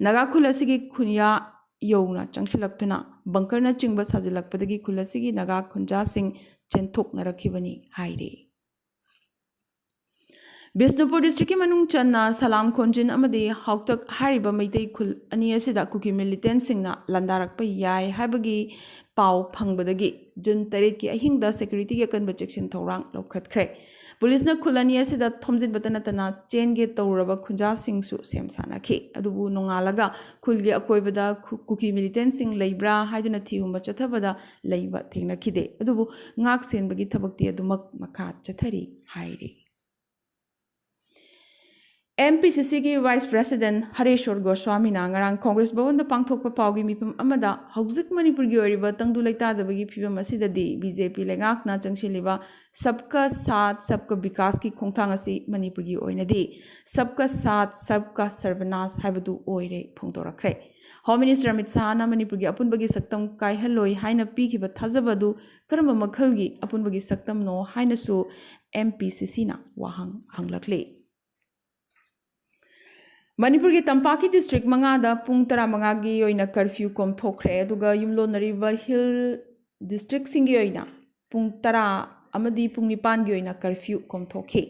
ꯅꯥꯒꯥ ꯈꯨꯜ ꯑꯁꯤꯒꯤ ꯈꯨꯟꯌꯥ ꯌꯧꯅ ꯆꯪꯁꯤꯜꯂꯛꯇꯨꯅ ꯕꯪꯀꯔꯅꯆꯤꯡꯕ ꯁꯥꯖꯤꯜꯂꯛꯄꯗꯒꯤ ꯈꯨꯜ ꯑꯁꯤꯒꯤ ꯅꯥꯒꯥ ꯈꯨꯟꯖꯥꯁꯤꯡ ꯆꯦꯟꯊꯣꯛꯅꯔꯛꯈꯤꯕꯅꯤ ꯍꯥꯏꯔꯤ꯫ ꯕꯤꯁꯅꯨꯄꯨꯔ ꯗꯤꯁꯇ꯭ꯔꯤꯛꯀꯤ ꯃꯅꯨꯡ ꯆꯟꯅ ꯁꯂꯥꯝ ꯈꯣꯟꯖꯤꯟ ꯑꯃꯗꯤ ꯍꯥꯎꯇꯛ ꯍꯥꯏꯔꯤꯕ ꯃꯩꯇꯩ ꯈꯨꯜ ꯑꯅꯤ ꯑꯁꯤꯗ ꯀꯨꯀꯤ ꯃꯤꯂꯤꯇꯦꯟꯁꯤꯡꯅ ꯂꯥꯟꯗꯥꯔꯛꯄ ꯌꯥꯏ ꯍꯥꯏꯕꯒꯤ ꯄꯥꯎ ꯐꯪꯕꯗꯒꯤ ꯖꯨꯟ ꯇꯔꯦꯠꯀꯤ ꯑꯍꯤꯡꯗ ꯁꯦꯀ꯭ꯌꯨꯔꯤꯇꯤꯒꯤ ꯑꯀꯟꯕ ꯆꯦꯛꯁꯤꯟ ꯊꯧꯔꯥꯡ ꯂꯧꯈꯠꯈ꯭ꯔꯦ꯫ ꯄꯨꯂꯤꯁꯅ ꯈꯨꯜ ꯑꯅꯤ ꯑꯁꯤꯗ ꯊꯣꯝꯖꯤꯟꯕꯇ ꯅꯠꯇꯅ ꯆꯦꯟꯒꯦ ꯇꯧꯔꯨꯔꯕ ꯈꯨꯟꯖꯥꯁꯤꯡꯁꯨ ꯁꯦꯝ ꯁꯥꯅꯈꯤ꯫ ꯑꯗꯨꯕꯨ ꯅꯣꯡꯉꯥꯜꯂꯒ ꯈꯨꯜꯒꯤ ꯑꯀꯣꯏꯕꯗ ꯈꯨ-, ꯀꯨꯀꯤ ꯃꯤꯂꯤꯇꯦꯟꯁꯤꯡ ꯂꯩꯕ꯭ꯔꯥ ꯍꯥꯏꯗꯨꯅ ꯊꯤꯍꯨꯝꯕ ꯆꯠꯊꯕꯗ ꯂꯩꯕ ꯊꯦꯡꯅꯈꯤꯗꯦ꯫ ꯑꯗꯨꯕꯨ ꯉꯥꯛ ꯁꯦꯟꯕꯒꯤ ꯊꯕꯛꯇꯤ ꯑꯗꯨꯃꯛ ꯃꯈꯥ ꯆꯠꯊꯔꯤ ꯍꯥꯏꯔꯤ꯫ ꯑꯦꯝ ꯄꯤ ꯁꯤ ꯁꯤꯒꯤ Vice President ꯍꯔꯦꯁ꯭ꯋꯔ ꯒꯣꯁ꯭ꯋꯥꯃꯤꯅ ꯉꯔꯥꯡ ꯀꯣꯡꯒ꯭ꯔꯦꯁ ꯚꯕꯟꯗ ꯄꯥꯡꯊꯣꯛꯄ ꯄꯥꯎꯒꯤ ꯃꯤꯐꯝ ꯑꯃꯗ ꯍꯧꯖꯤꯛ ꯃꯅꯤꯄꯨꯔꯒꯤ ꯑꯣꯏꯔꯤꯕ ꯇꯪꯗꯨ ꯂꯩꯇꯥꯗꯕꯒꯤ ꯐꯤꯕꯝ ꯑꯁꯤꯗꯗꯤ ꯕꯤ ꯖꯦ ꯄꯤ ꯂꯩꯉꯥꯛꯅ ꯆꯪꯁꯤꯜꯂꯤꯕ ꯁꯕꯀꯥ ꯁꯥꯊ ꯁꯕꯀꯥ ꯕꯤꯀꯥꯁꯀꯤ ꯈꯣꯡꯊꯥꯡ ꯑꯁꯤ ꯃꯅꯤꯄꯨꯔꯒꯤ ꯑꯣꯏꯅꯗꯤ ꯁꯕꯀꯥ ꯁꯥꯊ ꯁꯕꯀꯥ ꯁꯔꯕꯅꯥꯁ ꯍꯥꯏꯕꯗꯨ ꯑꯣꯏꯔꯦ ꯐꯣꯡꯗꯣꯔꯛꯈ꯭ꯔꯦ꯫ Home Minister ꯑꯃꯤꯠ ꯁꯥꯍꯅ ꯃꯅꯤꯄꯨꯔꯒꯤ ꯑꯄꯨꯟꯕꯒꯤ ꯁꯛꯇꯝ ꯀꯥꯏꯍꯜꯂꯣꯏ ꯍꯥꯏꯅ ꯄꯤꯈꯤꯕ ꯊꯥꯖꯕ ꯑꯗꯨ ꯀꯔꯝꯕ ꯃꯈꯜꯒꯤ ꯑꯄꯨꯟꯕꯒꯤ ꯁꯛꯇꯝꯅꯣ ꯍꯥꯏꯅꯁꯨ ꯑꯦꯝ ꯄꯤ ꯁꯤ ꯁꯤꯅ ꯋꯥꯍꯪ ꯍꯪꯂꯛꯂꯤ꯫ ꯃꯅꯤꯄꯨꯔꯒꯤ ꯇꯝꯄꯥꯛꯀꯤ ꯗꯤꯁꯇ꯭ꯔꯤꯛ ꯃꯉꯥꯗ ꯄꯨꯡ ꯇꯔꯥꯃꯉꯥꯒꯤ ꯑꯣꯏꯅ ꯀꯔꯐ꯭ꯌꯨ ꯀꯣꯝꯊꯣꯛꯈ꯭ꯔꯦ, ꯑꯗꯨꯒ ꯌꯨꯝꯂꯣꯟꯅꯔꯤꯕ ꯍꯤꯜ ꯗꯤꯁꯇ꯭ꯔꯤꯛꯁꯤꯡꯒꯤ ꯑꯣꯏꯅ ꯄꯨꯡ ꯇꯔꯥ ꯑꯃꯗꯤ ꯄꯨꯡ ꯅꯤꯄꯥꯟꯒꯤ ꯑꯣꯏꯅ ꯀꯔꯐ꯭ꯌꯨ ꯀꯣꯝꯊꯣꯛꯈꯤ꯫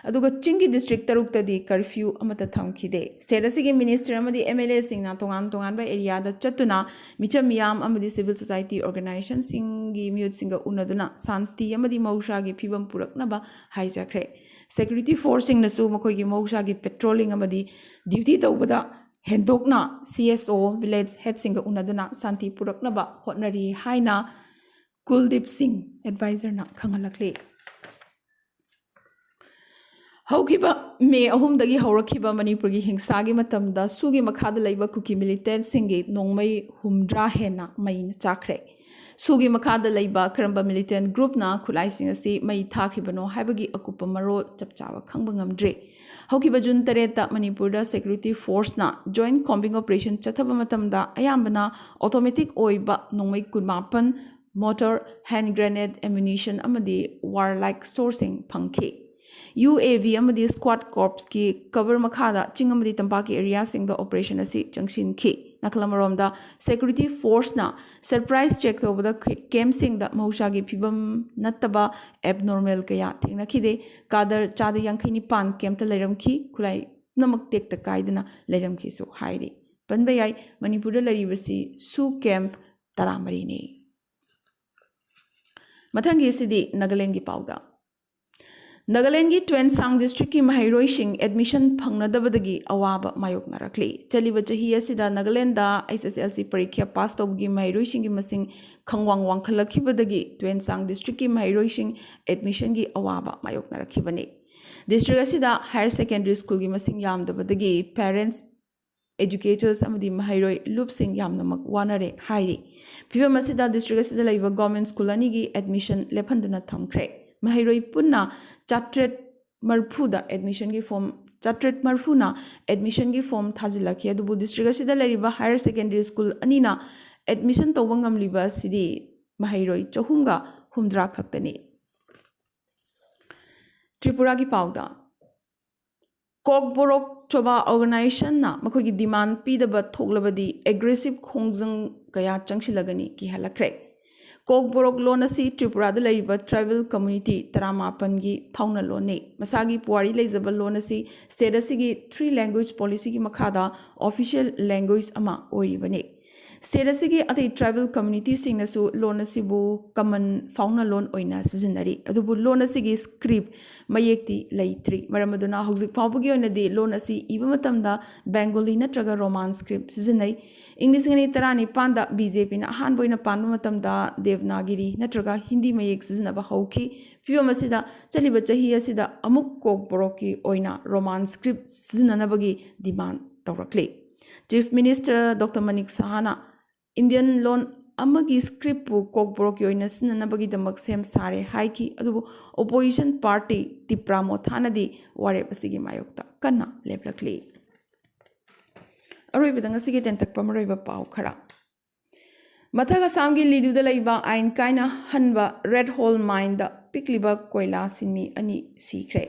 ꯑꯗꯨꯒ ꯆꯤꯡꯒꯤ ꯗꯤꯁꯇ꯭ꯔꯤꯛ ꯇꯔꯨꯛꯇꯗꯤ ꯀꯔꯐ꯭ꯌꯨ ꯑꯃꯠꯇ ꯊꯝꯈꯤꯗꯦ꯫ ꯁ꯭ꯇꯦꯠ ꯑꯁꯤꯒꯤ ꯃꯤꯅꯤꯁꯇꯔ ꯑꯃꯗꯤ ꯑꯦꯝ ꯑꯦꯜ ꯑꯦꯁꯤꯡꯅ ꯇꯣꯉꯥꯟ ꯇꯣꯉꯥꯟꯕ ꯑꯦꯔꯤꯌꯥꯗ ꯆꯠꯇꯨꯅ ꯃꯤꯆꯝ ꯃꯤꯌꯥꯝ ꯑꯃꯗꯤ ꯁꯤꯚꯤꯜ ꯁꯣꯁꯥꯏꯇꯤ ꯑꯣꯔꯒꯅꯥꯏꯖꯦꯁꯟꯁꯤꯡꯒꯤ ꯃꯤꯍꯨꯠꯁꯤꯡꯒ ꯎꯅꯗꯨꯅ ꯁꯥꯟꯇꯤ ꯑꯃꯗꯤ ꯃꯍꯧꯁꯥꯒꯤ ꯐꯤꯕꯝ ꯄꯨꯔꯛꯅꯕ ꯍꯥꯏꯖꯈ꯭ꯔꯦ꯫ ꯁꯦꯀ꯭ꯌꯨꯔꯤꯇꯤ ꯐꯣꯔꯁꯁꯤꯡꯅꯁꯨ ꯃꯈꯣꯏꯒꯤ ꯃꯍꯧꯁꯥꯒꯤ ꯄꯦꯇ꯭ꯔꯣꯂꯤꯡ ꯑꯃꯗꯤ ꯗ꯭ꯌꯨꯇꯤ ꯇꯧꯕꯗ ꯍꯦꯟꯗꯣꯛꯅ ꯁꯤ ꯑꯦꯁ ꯑꯣ, ꯚꯤꯂꯦꯖ ꯍꯦꯗꯁꯤꯡꯒ ꯎꯅꯗꯨꯅ ꯁꯥꯟꯇꯤ ꯄꯨꯔꯛꯅꯕ ꯍꯣꯠꯅꯔꯤ ꯍꯥꯏꯅ ꯀꯨꯜꯗꯤꯞ ꯁꯤꯡ ꯑꯦꯗꯚꯥꯏꯖꯔꯅ ꯈꯪꯍꯜꯂꯛꯂꯤ꯫ ꯍꯧꯈꯤꯕ ꯃꯦ ꯑꯍꯨꯝꯗꯒꯤ ꯍꯧꯔꯛꯈꯤꯕ ꯃꯅꯤꯄꯨꯔꯒꯤ ꯍꯤꯡꯁꯥꯒꯤ ꯃꯇꯝꯗ ꯁꯨꯒꯤ ꯃꯈꯥꯗ ꯂꯩꯕ ꯀꯨꯀꯤ ꯃꯤꯂꯤꯇꯦꯟꯠꯁꯤꯡꯒꯤ ꯅꯣꯡꯃꯩ ꯍꯨꯝꯗ꯭ꯔꯥ ꯍꯦꯟꯅ ꯃꯩꯅ ꯆꯥꯛꯈ꯭ꯔꯦ꯫ ꯁꯨꯒꯤ ꯃꯈꯥꯗ ꯂꯩꯕ ꯀꯔꯝꯕ ꯃꯤꯂꯤꯇꯦꯟꯠ ꯒ꯭ꯔꯨꯞꯅ ꯈꯨꯠꯂꯥꯏꯁꯤꯡ ꯑꯁꯤ ꯃꯩ ꯊꯥꯈ꯭ꯔꯤꯕꯅꯣ ꯍꯥꯏꯕꯒꯤ ꯑꯀꯨꯞꯄ ꯃꯔꯣꯜ ꯆꯞ ꯆꯥꯕ ꯈꯪꯕ ꯉꯝꯗ꯭ꯔꯤ꯫ ꯍꯧꯈꯤꯕ ꯖꯨꯟ ꯇꯔꯦꯠꯇ ꯃꯅꯤꯄꯨꯔꯗ ꯁꯦꯀ꯭ꯌꯨꯔꯤꯇꯤ ꯐꯣꯔꯁꯅ ꯖꯣꯏꯟꯠ ꯀꯣꯝꯕꯤꯡ ꯑꯣꯄꯔꯦꯁꯟ ꯆꯠꯊꯕ ꯃꯇꯝꯗ ꯑꯌꯥꯝꯕꯅ ꯑꯣꯇꯣꯃꯦꯇꯤꯛ ꯑꯣꯏꯕ ꯅꯣꯡꯃꯩ ꯀꯨꯟꯃꯥꯄꯟ, ꯃꯣꯔꯇꯔ, ꯍꯦꯟ ꯒ꯭ꯔꯦꯅꯦꯗ, ꯑꯦꯃꯨꯅꯤꯁꯟ ꯑꯃꯗꯤ ꯋꯥꯔꯂꯥꯏꯛ ꯁ꯭ꯇꯣꯔꯁꯤꯡ ꯐꯪꯈꯤ꯫ ꯌꯨ ꯑꯦ ꯚꯤ ꯑꯃꯗꯤ ꯁ꯭ꯀ꯭ꯋꯥꯗ ꯀꯣꯔꯞꯁꯀꯤ ꯀꯚꯔ ꯃꯈꯥꯗ ꯆꯤꯡ ꯑꯃꯗꯤ ꯇꯝꯄꯥꯛꯀꯤ ꯑꯦꯔꯤꯌꯥꯁꯤꯡꯗ ꯑꯣꯄꯔꯦꯁꯟ ꯑꯁꯤ ꯆꯪꯁꯤꯟꯈꯤ꯫ ꯅꯥꯀꯜ ꯑꯃꯔꯣꯝꯗ, ꯁꯦꯀ꯭ꯌꯨꯔꯤꯇꯤ ꯐꯣꯔꯁꯅ ꯁꯔꯄ꯭ꯔꯥꯏꯖ ꯆꯦꯛ ꯇꯧꯕꯗ ꯀꯦꯝꯞꯁꯤꯡꯗ ꯃꯍꯧꯁꯥꯒꯤ ꯐꯤꯕꯝ ꯅꯠꯇꯕ ꯑꯦꯕꯅꯣꯔꯃꯦꯜ ꯀꯌꯥ ꯊꯦꯡꯅꯈꯤꯗꯦ꯫ ꯀꯥꯗꯔ ꯆꯥꯗ ꯌꯥꯡꯈꯩ ꯅꯤꯄꯥꯟ ꯀꯦꯝꯞꯇ ꯂꯩꯔꯝꯈꯤ꯫ ꯈꯨꯠꯂꯥꯏ ꯄꯨꯝꯅꯃꯛ ꯇꯦꯛꯇ ꯀꯥꯏꯗꯅ ꯂꯩꯔꯝꯈꯤꯁꯨ ꯍꯥꯏꯔꯤ꯫ ꯄꯟꯕ ꯌꯥꯏ, ꯃꯅꯤꯄꯨꯔꯗ ꯂꯩꯔꯤꯕꯁꯤ ꯁꯨ ꯀꯦꯝꯞ ꯇꯔꯥꯃꯔꯤꯅꯤ꯫ ꯃꯊꯪꯒꯤ ꯑꯁꯤꯗꯤ ꯅꯥꯒꯥꯂꯦꯟꯒꯤ ꯄꯥꯎꯗ꯫ ꯅꯥꯒꯥꯂꯦꯟꯒꯤ ꯇꯨꯋꯦꯟꯁꯥꯡ ꯗꯤꯁꯇ꯭ꯔꯤꯛꯀꯤ ꯃꯍꯩꯔꯣꯏꯁꯤꯡ ꯑꯦꯗꯃꯤꯁꯟ ꯐꯪꯅꯗꯕꯗꯒꯤ ꯑꯋꯥꯕ ꯃꯥꯌꯣꯛꯅꯔꯛꯂꯤ꯫ ꯆꯠꯂꯤꯕ ꯆꯍꯤ ꯑꯁꯤꯗ ꯅꯥꯒꯥꯂꯦꯟꯗ ꯑꯩꯆ ꯑꯦꯁ ꯑꯦꯜ ꯁꯤ ꯄꯔꯤꯈ꯭ꯌꯥ ꯄꯥꯁ ꯇꯧꯕꯒꯤ ꯃꯍꯩꯔꯣꯏꯁꯤꯡꯒꯤ ꯃꯁꯤꯡ ꯈꯪꯋꯥꯡ ꯋꯥꯡꯈꯠꯂꯛꯈꯤꯕꯗꯒꯤ ꯇꯨꯋꯦꯟꯁꯥꯡ ꯗꯤꯁꯇ꯭ꯔꯤꯛꯀꯤ ꯃꯍꯩꯔꯣꯏꯁꯤꯡ ꯑꯦꯗꯃꯤꯁꯟꯒꯤ ꯑꯋꯥꯕ ꯃꯥꯌꯣꯛꯅꯔꯛꯈꯤꯕꯅꯤ꯫ ꯗꯤꯁꯇ꯭ꯔꯤꯛ ꯑꯁꯤꯗ ꯍꯥꯌꯔ ꯁꯦꯀꯦꯟꯗꯔꯤ ꯁ꯭ꯀꯨꯜꯒꯤ ꯃꯁꯤꯡ ꯌꯥꯝꯗꯕꯗꯒꯤ ꯄꯦꯔꯦꯟꯠꯁ, ꯑꯦꯖꯨꯀꯦꯇꯔꯁ ꯑꯃꯗꯤ ꯃꯍꯩꯔꯣꯏ ꯂꯨꯞꯁꯤꯡ ꯌꯥꯝꯅꯃꯛ ꯋꯥꯅꯔꯦ ꯍꯥꯏꯔꯤ꯫ ꯐꯤꯕꯝ ꯑꯁꯤꯗ ꯗꯤꯁꯇ꯭ꯔꯤꯛ ꯑꯁꯤꯗ ꯂꯩꯕ ꯒꯣꯔꯃꯦꯟ ꯁ꯭ꯀꯨꯜ ꯑꯅꯤꯒꯤ ꯑꯦꯗꯃꯤꯁꯟ ꯂꯦꯞꯍꯟꯗꯨꯅ ꯊꯝꯈ꯭ꯔꯦ꯫ ꯃꯍꯩꯔꯣꯏ ꯄꯨꯟꯅ ꯆꯥꯇ꯭ꯔꯦꯠ ꯃꯔꯤꯐꯨꯗ ꯑꯦꯗꯃꯤꯁꯟꯒꯤ ꯐꯣꯔꯝ ꯆꯥꯇ꯭ꯔꯦꯠ ꯃꯔꯤꯐꯨꯅ ꯑꯦꯗꯃꯤꯁꯟꯒꯤ ꯐꯣꯔꯝ ꯊꯥꯖꯤꯜꯂꯛꯈꯤ꯫ ꯑꯗꯨꯕꯨ ꯗꯤꯁꯇ꯭ꯔꯤꯛ ꯑꯁꯤꯗ ꯂꯩꯔꯤꯕ ꯍꯥꯌꯔ ꯁꯦꯀꯦꯟꯗꯔꯤ ꯁ꯭ꯀꯨꯜ ꯑꯅꯤꯅ ꯑꯦꯗꯃꯤꯁꯟ ꯇꯧꯕ ꯉꯝꯂꯤꯕ ꯑꯁꯤꯗꯤ ꯃꯍꯩꯔꯣꯏ ꯆꯍꯨꯝꯒ ꯍꯨꯝꯗ꯭ꯔꯥ ꯈꯛꯇꯅꯤ꯫ ꯇ꯭ꯔꯤꯄꯨꯔꯥꯒꯤ ꯄꯥꯎꯗ, ꯀꯣꯛꯕꯣꯔꯣꯛ ꯆꯣꯕꯥ ꯑꯣꯔꯒꯅꯥꯏꯖꯦꯁꯟꯅ ꯃꯈꯣꯏꯒꯤ ꯗꯤꯃꯥꯟ ꯄꯤꯗꯕ ꯊꯣꯛꯂꯕꯗꯤ ꯑꯦꯒ꯭ꯔꯦꯁꯤꯚ ꯈꯣꯡꯖꯪ ꯀꯌꯥ ꯆꯪꯁꯤꯜꯂꯒꯅꯤ ꯀꯤꯍꯜꯂꯛꯈ꯭ꯔꯦ꯫ ꯀꯣꯛꯕꯣꯔꯣꯛ ꯂꯣꯟ ꯑꯁꯤ ꯇ꯭ꯔꯤꯄꯨꯔꯥꯗ ꯂꯩꯔꯤꯕ ꯇ꯭ꯔꯥꯏꯕꯦꯜ ꯀꯝꯃ꯭ꯌꯨꯅꯤꯇꯤ ꯇꯔꯥꯃꯥꯄꯟꯒꯤ ꯐꯥꯎꯅ ꯂꯣꯟꯅꯤ꯫ ꯃꯁꯥꯒꯤ ꯄꯨꯋꯥꯔꯤ ꯂꯩꯖꯕ ꯂꯣꯟ ꯑꯁꯤ ꯁ꯭ꯇꯦꯠ ꯑꯁꯤꯒꯤ ꯊ꯭ꯔꯤ ꯂꯦꯡꯒ꯭ꯋꯦꯖ ꯄꯣꯂꯤꯁꯤꯒꯤ ꯃꯈꯥꯗ ꯑꯣꯐꯤꯁꯤꯌꯦꯜ ꯂꯦꯡꯒ꯭ꯋꯦꯖ ꯑꯃ ꯑꯣꯏꯔꯤꯕꯅꯤ꯫ ꯁ꯭ꯇꯦꯠ ꯑꯁꯤꯒꯤ ꯑꯇꯩ ꯇ꯭ꯔꯥꯏꯕꯦꯜ ꯀꯝꯃ꯭ꯌꯨꯅꯤꯇꯤꯁꯤꯡꯅꯁꯨ ꯂꯣꯟ ꯑꯁꯤꯕꯨ ꯀꯃꯟ ꯐꯥꯎꯅ ꯂꯣꯟ ꯑꯣꯏꯅ ꯁꯤꯖꯤꯟꯅꯔꯤ, ꯑꯗꯨꯕꯨ ꯂꯣꯟ ꯑꯁꯤꯒꯤ ꯁ꯭ꯀ꯭ꯔꯤꯞ ꯃꯌꯦꯛꯇꯤ ꯂꯩꯇ꯭ꯔꯤ꯫ ꯃꯔꯝ ꯑꯗꯨꯅ ꯍꯧꯖꯤꯛ ꯐꯥꯎꯕꯒꯤ ꯑꯣꯏꯅꯗꯤ ꯂꯣꯟ ꯑꯁꯤ ꯏꯕ ꯃꯇꯝꯗ ꯕꯦꯡꯒꯣꯂꯤ ꯅꯠꯇ꯭ꯔꯒ ꯔꯣꯃꯥꯟ ꯁ꯭ꯀ꯭ꯔꯤꯞ ꯁꯤꯖꯤꯟꯅꯩ꯫ ꯏꯪ ꯂꯤꯁꯤꯡ ꯑꯅꯤ ꯇꯔꯥꯅꯤꯄꯥꯟꯗ ꯕꯤ ꯖꯦ ꯄꯤꯅ ꯑꯍꯥꯟꯕ ꯑꯣꯏꯅ ꯄꯥꯟꯕ ꯃꯇꯝꯗ ꯗꯦꯕꯅꯥꯒꯤꯔꯤ ꯅꯠꯇ꯭ꯔꯒ ꯍꯤꯟꯗꯤ ꯃꯌꯦꯛ ꯁꯤꯖꯤꯟꯅꯕ ꯍꯧꯈꯤ꯫ ꯐꯤꯕꯝ ꯑꯁꯤꯗ ꯆꯠꯂꯤꯕ ꯆꯍꯤ ꯑꯁꯤꯗ ꯑꯃꯨꯛ ꯀꯣꯛꯕꯣꯔꯣꯛꯀꯤ ꯑꯣꯏꯅ ꯔꯣꯃꯥꯟ ꯁ꯭ꯀ꯭ꯔꯤꯞ ꯁꯤꯖꯤꯟꯅꯅꯕꯒꯤ ꯗꯤꯃꯥꯟ ꯇꯧꯔꯛꯂꯤ꯫ ꯆꯤꯐ ꯃꯤꯅꯤꯁꯇꯔ ꯗꯣꯛꯇꯔ ꯃꯅꯤꯛ ꯁꯍꯥꯅ ꯏꯟꯗꯤꯌꯟ ꯂꯣꯟ ꯑꯃꯒꯤ ꯁ꯭ꯀ꯭ꯔꯤꯞꯄꯨ ꯀꯣꯛꯕꯣꯔꯣꯛꯀꯤ ꯑꯣꯏꯅ ꯁꯤꯖꯤꯟꯅꯅꯕꯒꯤꯗꯃꯛ ꯁꯦꯝ ꯁꯥꯔꯦ ꯍꯥꯏꯈꯤ, ꯑꯗꯨꯕꯨ ꯑꯣꯄꯣꯖꯤꯁꯟ ꯄꯥꯔꯇꯤ ꯇꯤꯄ꯭ꯔꯥ ꯃꯣꯊꯥꯅꯗꯤ ꯋꯥꯔꯦꯞ ꯑꯁꯤꯒꯤ ꯃꯥꯌꯣꯛꯇ ꯀꯟꯅ ꯂꯦꯞꯂꯛꯂꯤ꯫ ꯑꯔꯣꯏꯕꯗ ꯉꯁꯤꯒꯤ ꯇꯦꯟꯇꯛꯄ ꯃꯔꯨꯑꯣꯏꯕ ꯄꯥꯎ ꯈꯔ꯫ ꯃꯊꯛ ꯑꯁꯥꯝꯒꯤ ꯂꯤꯗꯨꯗ ꯂꯩꯕ ꯑꯥꯏꯟ ꯀꯥꯏꯅ ꯍꯟꯕ ꯔꯦꯗ ꯍꯣꯜ ꯃꯥꯏꯟꯗ ꯄꯤꯛꯂꯤꯕ ꯀꯣꯏꯂꯥ ꯁꯤꯟꯃꯤ ꯑꯅꯤ ꯁꯤꯈ꯭ꯔꯦ꯫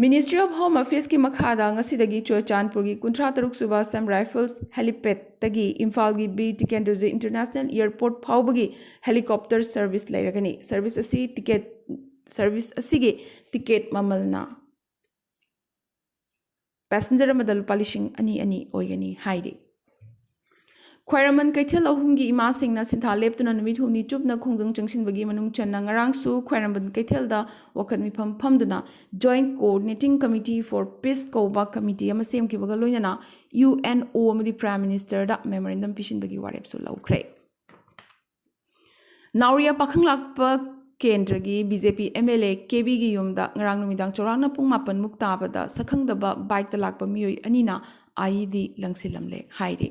ꯃꯤꯅꯤꯁꯇ꯭ꯔꯤ ꯑꯣꯐ ꯍꯣꯝ ꯑꯦꯐꯤꯌꯔꯁꯀꯤ ꯃꯈꯥꯗ ꯉꯁꯤꯗꯒꯤ ꯆꯨꯔꯆꯥꯟꯄꯨꯔꯒꯤ ꯀꯨꯟꯊ꯭ꯔꯥ ꯇꯔꯨꯛ ꯁꯨꯕ ꯑꯁꯥꯝ ꯔꯥꯏꯐꯜꯁ ꯍꯦꯂꯤꯄꯦꯗꯇꯒꯤ ꯏꯝꯐꯥꯜꯒꯤ ꯕꯤꯔ ꯇꯤꯀꯦꯟꯗ꯭ꯔꯖꯤ ꯏꯟꯇꯔꯅꯦꯁꯅꯦꯜ ꯑꯦꯌꯔꯄꯣꯔꯠ ꯐꯥꯎꯕꯒꯤ ꯍꯦꯂꯤꯀꯣꯞꯇꯔ ꯁꯔꯚꯤꯁ ꯂꯩꯔꯒꯅꯤ꯫ ꯁꯔꯚꯤꯁ ꯑꯁꯤ ꯇꯤꯀꯦꯠ, ꯁꯔꯚꯤꯁ ꯑꯁꯤꯒꯤ ꯇꯤꯀꯦꯠ ꯃꯃꯜꯅ ꯄꯦꯁꯦꯟꯖꯔ ꯑꯃꯗ ꯂꯨꯄꯥ ꯂꯤꯁꯤꯡ ꯑꯅꯤ ꯑꯅꯤ ꯑꯣꯏꯒꯅꯤ ꯍꯥꯏꯔꯤ꯫ ꯈ꯭ꯋꯥꯏꯔꯝꯕꯟ ꯀꯩꯊꯦꯜ ꯑꯍꯨꯝꯒꯤ ꯏꯃꯥꯁꯤꯡꯅ ꯁꯤꯟꯊꯥ ꯂꯦꯞꯇꯨꯅ ꯅꯨꯃꯤꯠ ꯍꯨꯝꯅꯤ ꯆꯨꯞꯅ ꯈꯣꯡꯖꯪ ꯆꯪꯁꯤꯟꯕꯒꯤ ꯃꯅꯨꯡ ꯆꯟꯅ ꯉꯔꯥꯡꯁꯨ ꯈ꯭ꯋꯥꯏꯔꯝꯕꯟ ꯀꯩꯊꯦꯜꯗ ꯋꯥꯀꯠ ꯃꯤꯐꯝ ꯐꯝꯗꯨꯅ Joint Coordinating Committee for Peace ꯀꯧꯕ ꯀꯃꯤꯇꯤ ꯑꯃ ꯁꯦꯝꯈꯤꯕꯒ ꯂꯣꯏꯅꯅ ꯌꯨ ꯑꯦꯟ ꯑꯣ ꯑꯃꯗꯤ ꯄ꯭ꯔꯥꯏꯝ ꯃꯤꯅꯤꯁꯇꯔꯗ ꯃꯦꯃꯣꯔꯦꯟꯗꯝ ꯄꯤꯁꯤꯟꯕꯒꯤ ꯋꯥꯔꯦꯞꯁꯨ ꯂꯧꯈ꯭ꯔꯦ꯫ ꯅꯥꯎꯔꯤꯌꯥ ꯄꯥꯈꯪ ꯂꯥꯛꯄ ꯀꯦꯟꯗ꯭ꯔꯒꯤ B J P M L A K ꯕꯤꯒꯤ ꯌꯨꯝꯗ ꯉꯔꯥꯡ ꯅꯨꯃꯤꯗꯥꯡ ꯆꯥꯎꯔꯥꯛꯅ ꯄꯨꯡ ꯃꯥꯄꯟꯃꯨꯛ ꯇꯥꯕꯗ ꯁꯛꯈꯪꯗꯕ ꯕꯥꯏꯛꯇ ꯂꯥꯛꯄ ꯃꯤꯑꯣꯏ ꯑꯅꯤꯅ ꯑꯥꯏ ꯏ ꯗꯤ ꯂꯪꯁꯤꯜꯂꯝꯂꯦ ꯍꯥꯏꯔꯤ꯫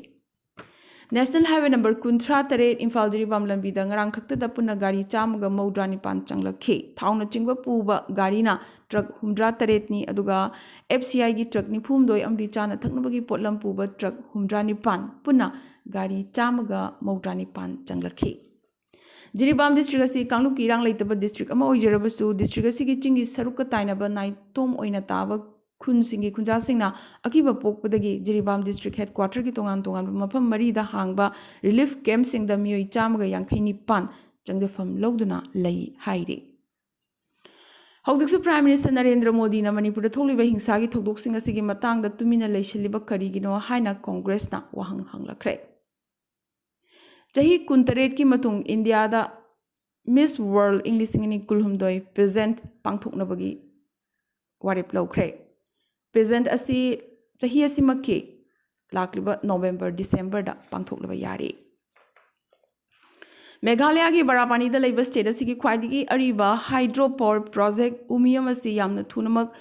ꯅꯦꯁꯅꯦꯜ ꯍꯥꯏꯋꯦ ꯅꯝꯕꯔ ꯀꯨꯟꯊ꯭ꯔꯥ ꯇꯔꯦꯠ ꯏꯝꯐꯥꯜ ꯖꯤꯔꯤꯕꯥꯝ ꯂꯝꯕꯤꯗ ꯉꯔꯥꯡ ꯈꯛꯇꯗ ꯄꯨꯟꯅ ꯒꯥꯔꯤ ꯆꯥꯝꯃꯒ ꯃꯧꯗ꯭ꯔꯥ ꯅꯤꯄꯥꯟ ꯆꯪꯂꯛꯈꯤ꯫ ꯊꯥꯎꯅꯆꯤꯡꯕ ꯄꯨꯕ ꯒꯥꯔꯤꯅ ꯇ꯭ꯔꯛ ꯍꯨꯝꯗ꯭ꯔꯥ ꯇꯔꯦꯠꯅꯤ, ꯑꯗꯨꯒ ꯑꯦꯐ ꯁꯤ ꯑꯥꯏꯒꯤ ꯇ꯭ꯔꯛ ꯅꯤꯐꯨ ꯍꯨꯝꯗꯣꯏ ꯑꯃꯗꯤ ꯆꯥꯅ ꯊꯛꯅꯕꯒꯤ ꯄꯣꯠꯂꯝ ꯄꯨꯕ ꯇ꯭ꯔꯛ ꯍꯨꯝꯗ꯭ꯔꯥ ꯅꯤꯄꯥꯟ, ꯄꯨꯟꯅ ꯒꯥꯔꯤ ꯆꯥꯝꯃꯒ ꯃꯧꯗ꯭ꯔꯥ ꯅꯤꯄꯥꯟ ꯆꯪꯂꯛꯈꯤ꯫ ꯖꯤꯔꯤꯕꯥꯝ ꯗꯤꯁꯇ꯭ꯔꯤꯛ ꯑꯁꯤ ꯀꯥꯡꯂꯨꯞꯀꯤ ꯏꯔꯥꯡ ꯂꯩꯇꯕ ꯗꯤꯁꯇ꯭ꯔꯤꯛ ꯑꯃ ꯑꯣꯏꯖꯔꯕꯁꯨ, ꯗꯤꯁꯇ꯭ꯔꯤꯛ ꯑꯁꯤꯒꯤ ꯆꯤꯡꯒꯤ ꯁꯔꯨꯛꯀ ꯇꯥꯏꯅꯕ ꯅꯥꯏꯇꯣꯝ ꯑꯣꯏꯅ ꯇꯥꯕ ꯈꯨꯟꯁꯤꯡꯒꯤ ꯈꯨꯟꯖꯥꯁꯤꯡꯅ ꯑꯀꯤꯕ ꯄꯣꯛꯄꯗꯒꯤ ꯖꯤꯔꯤꯕꯥꯝ ꯗꯤꯁꯇ꯭ꯔꯤꯛ ꯍꯦꯗꯀ꯭ꯋꯥꯇꯔꯒꯤ ꯇꯣꯉꯥꯟ ꯇꯣꯉꯥꯟꯕ ꯃꯐꯝ ꯃꯔꯤꯗ ꯍꯥꯡꯕ ꯔꯤꯂꯤꯐ ꯀꯦꯝꯞꯁꯤꯡꯗ ꯃꯤꯑꯣꯏ ꯆꯥꯝꯃꯒ ꯌꯥꯡꯈꯩ ꯅꯤꯄꯥꯟ ꯆꯪꯖꯐꯝ ꯂꯧꯗꯨꯅ ꯂꯩ ꯍꯥꯏꯔꯤ꯫ ꯍꯧꯖꯤꯛꯁꯨ ꯄ꯭ꯔꯥꯏꯝ ꯃꯤꯅꯤꯁꯇꯔ ꯅꯔꯦꯟꯗ꯭ꯔ ꯃꯣꯗꯤꯅ ꯃꯅꯤꯄꯨꯔꯗ ꯊꯣꯛꯂꯤꯕ ꯍꯤꯡꯁꯥꯒꯤ ꯊꯧꯗꯣꯛꯁꯤꯡ ꯑꯁꯤꯒꯤ ꯃꯇꯥꯡꯗ ꯇꯨꯃꯤꯟꯅ ꯂꯩꯁꯤꯜꯂꯤꯕ ꯀꯔꯤꯒꯤꯅꯣ ꯍꯥꯏꯅ ꯀꯣꯡꯒ꯭ꯔꯦꯁꯅ ꯋꯥꯍꯪ ꯍꯪꯂꯛꯈ꯭ꯔꯦ꯫ ꯆꯍꯤ ꯀꯨꯟꯇꯔꯦꯠꯀꯤ ꯃꯇꯨꯡ ꯏꯟꯗꯤꯌꯥꯗ ꯃꯤꯁ ꯋꯥꯔꯜ ꯏꯪ ꯂꯤꯁꯤꯡ ꯑꯅꯤ ꯀꯨꯟꯍꯨꯝꯗꯣꯏ ꯄꯦꯖꯦꯟꯠ ꯄꯥꯡꯊꯣꯛꯅꯕꯒꯤ ꯋꯥꯔꯦꯞ ꯂꯧꯈ꯭ꯔꯦ꯫ ꯄꯦꯖꯦꯟꯠ ꯑꯁꯤ ꯆꯍꯤ ꯑꯁꯤꯃꯛꯀꯤ ꯂꯥꯛꯂꯤꯕ ꯅꯣꯕꯦꯝꯕꯔ, ꯗꯤꯁꯦꯝꯕꯔꯗ ꯄꯥꯡꯊꯣꯛꯂꯕ ꯌꯥꯔꯦ꯫ ꯃꯦꯘꯥꯂꯌꯥꯒꯤ ꯕꯔꯥꯄꯥꯅꯤꯗ ꯂꯩꯕ ꯁ꯭ꯇꯦꯠ ꯑꯁꯤꯒꯤ ꯈ꯭ꯋꯥꯏꯗꯒꯤ ꯑꯔꯤꯕ ꯍꯥꯏꯗ꯭ꯔꯣ ꯄꯥꯋꯔ ꯄ꯭ꯔꯣꯖꯦꯛ ꯎꯃꯤꯌꯝ ꯑꯁꯤ ꯌꯥꯝꯅ ꯊꯨꯅꯃꯛ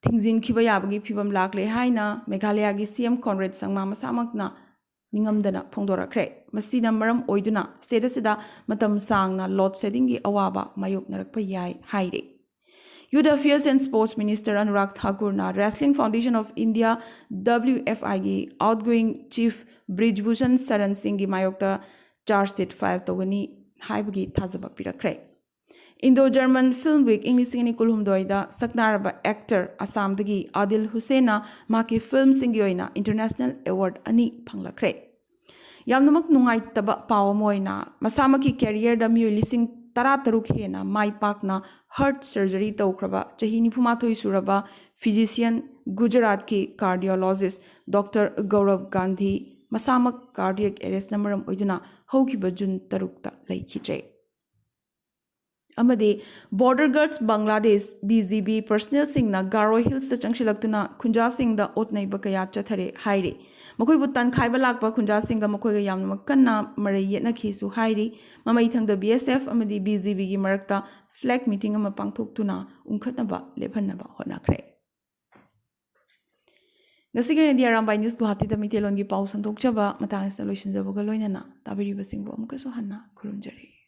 ꯊꯤꯡꯖꯤꯟꯈꯤꯕ ꯌꯥꯕꯒꯤ ꯐꯤꯕꯝ ꯂꯥꯛꯂꯦ ꯍꯥꯏꯅ ꯃꯦꯘꯥꯂꯌꯥꯒꯤ ꯁꯤ ꯑꯦꯝ ꯀꯣꯟꯔꯦꯗ ꯁꯪꯃꯥ ꯃꯁꯥꯃꯛꯅ ꯅꯤꯡꯉꯝꯗꯅ ꯐꯣꯡꯗꯣꯔꯛꯈ꯭ꯔꯦ꯫ ꯃꯁꯤꯅ ꯃꯔꯝ ꯑꯣꯏꯗꯨꯅ ꯁ꯭ꯇꯦꯠ ꯑꯁꯤꯗ ꯃꯇꯝ ꯁꯥꯡꯅ ꯂꯣꯗ ꯁꯦꯗꯤꯡꯒꯤ ꯑꯋꯥꯕ ꯃꯥꯌꯣꯛꯅꯔꯛꯄ ꯌꯥꯏ ꯍꯥꯏꯔꯤ꯫ Youth Affairs and Sports Minister Anurag Thakurꯅ Wrestling Foundation of India, W F I ꯒꯤ outgoing chief ꯕ꯭ꯔꯤꯖꯚꯨꯁꯟ ꯁꯔꯟ ꯁꯤꯡꯒꯤ ꯃꯥꯌꯣꯛꯇ ꯆꯥꯔꯖ ꯁꯤꯠ ꯐꯥꯏꯜ ꯇꯧꯒꯅꯤ ꯍꯥꯏꯕꯒꯤ ꯊꯥꯖꯕ ꯄꯤꯔꯛꯈ꯭ꯔꯦ꯫ ꯏꯟꯗꯣ ꯖꯔꯃꯟ ꯐꯤꯜꯝ ꯋꯤꯛ ꯏꯪ ꯂꯤꯁꯤꯡ ꯑꯅꯤ ꯀꯨꯟꯍꯨꯝꯗꯣꯏꯗ ꯁꯛꯅꯥꯔꯕ ꯑꯦꯛꯇꯔ ꯑꯁꯥꯝꯗꯒꯤ ꯑꯥꯗꯤꯜ ꯍꯨꯁꯦꯟꯅ ꯃꯍꯥꯛꯀꯤ ꯐꯤꯜꯝꯁꯤꯡꯒꯤ ꯑꯣꯏꯅ ꯏꯟꯇꯔꯅꯦꯁꯅꯦꯜ ꯑꯦꯋꯥꯔꯗ ꯑꯅꯤ ꯐꯪꯂꯛꯈ꯭ꯔꯦ꯫ ꯌꯥꯝꯅꯃꯛ ꯅꯨꯡꯉꯥꯏꯇꯕ ꯄꯥꯎ ꯑꯃ ꯑꯣꯏꯅ, ꯃꯁꯥꯃꯛꯀꯤ ꯀꯦꯔꯤꯌꯔꯗ ꯃꯤꯑꯣꯏ ꯂꯤꯁꯤꯡ ꯇꯔꯥꯇꯔꯨꯛ ꯍꯦꯟꯅ ꯃꯥꯏ ꯄꯥꯛꯅ ꯍꯥꯔꯠ ꯁꯔꯖꯔꯤ ꯇꯧꯈ꯭ꯔꯕ ꯆꯍꯤ ꯅꯤꯐꯨꯃꯥꯊꯣꯏ ꯁꯨꯔꯕ ꯐꯤꯖꯤꯁꯤꯌꯟ, ꯒꯨꯖꯔꯥꯠꯀꯤ ꯀꯥꯔꯗꯤꯌꯣꯂꯣꯖꯤꯁ ꯗꯣꯛꯇꯔ ꯒꯧꯔꯕ ꯒꯥꯟꯙꯤ ꯃꯁꯥꯃꯛ ꯀꯥꯔꯗꯤꯌꯦꯛ ꯑꯦꯔꯦꯁꯅ ꯃꯔꯝ ꯑꯣꯏꯗꯨꯅ ꯍꯧꯈꯤꯕ ꯖꯨꯟ ꯇꯔꯨꯛꯇ ꯂꯩꯈꯤꯗ꯭ꯔꯦ꯫ ꯑꯃꯗꯤ Border Guards Bangladesh, B G B, personnelꯁꯤꯡꯅ Garo ꯍꯤꯜꯁꯇ ꯆꯪꯁꯤꯜꯂꯛꯇꯨꯅ ꯈꯨꯟꯖꯥꯁꯤꯡꯗ ꯑꯣꯠ ꯅꯩꯕ ꯀꯌꯥ ꯆꯠꯊꯔꯦ ꯍꯥꯏꯔꯤ꯫ ꯃꯈꯣꯏꯕꯨ ꯇꯥꯟꯈꯥꯏꯕ ꯂꯥꯛꯄ ꯈꯨꯟꯖꯥꯁꯤꯡꯒ ꯃꯈꯣꯏꯒ ꯌꯥꯝꯅ ꯀꯟꯅ ꯃꯔꯩ ꯌꯦꯠꯅꯈꯤꯁꯨ ꯍꯥꯏꯔꯤ꯫ ꯃꯃꯩꯊꯪꯗ B S F ꯑꯃꯗꯤ B G Bꯒꯤ ꯃꯔꯛꯇ flag meeting ꯑꯃ ꯄꯥꯡꯊꯣꯛꯇꯨꯅ ꯎꯪꯈꯠꯅꯕ ꯂꯦꯞꯍꯟꯅꯕ ꯍꯣꯠꯅꯈ꯭ꯔꯦ꯫ ꯉꯁꯤꯒꯤ ꯑꯣꯏꯅꯗꯤ ꯑꯔꯥꯝꯕꯥꯏ ꯅ꯭ꯌꯨꯁ ꯒꯨꯋꯥꯍꯥꯇꯤꯗ ꯃꯩꯇꯩꯂꯣꯟꯒꯤ ꯄꯥꯎ ꯁꯟꯗꯣꯛꯆꯕ ꯃꯇꯥꯡ ꯑꯁꯤꯗ ꯂꯣꯏꯁꯤꯟꯖꯕꯒ ꯂꯣꯏꯅꯅ ꯇꯥꯕꯤꯔꯤꯕꯁꯤꯡꯕꯨ ꯑꯃꯨꯛꯀꯁꯨ ꯍꯟꯅ ꯈꯨꯔꯨꯝꯖꯔꯤ꯫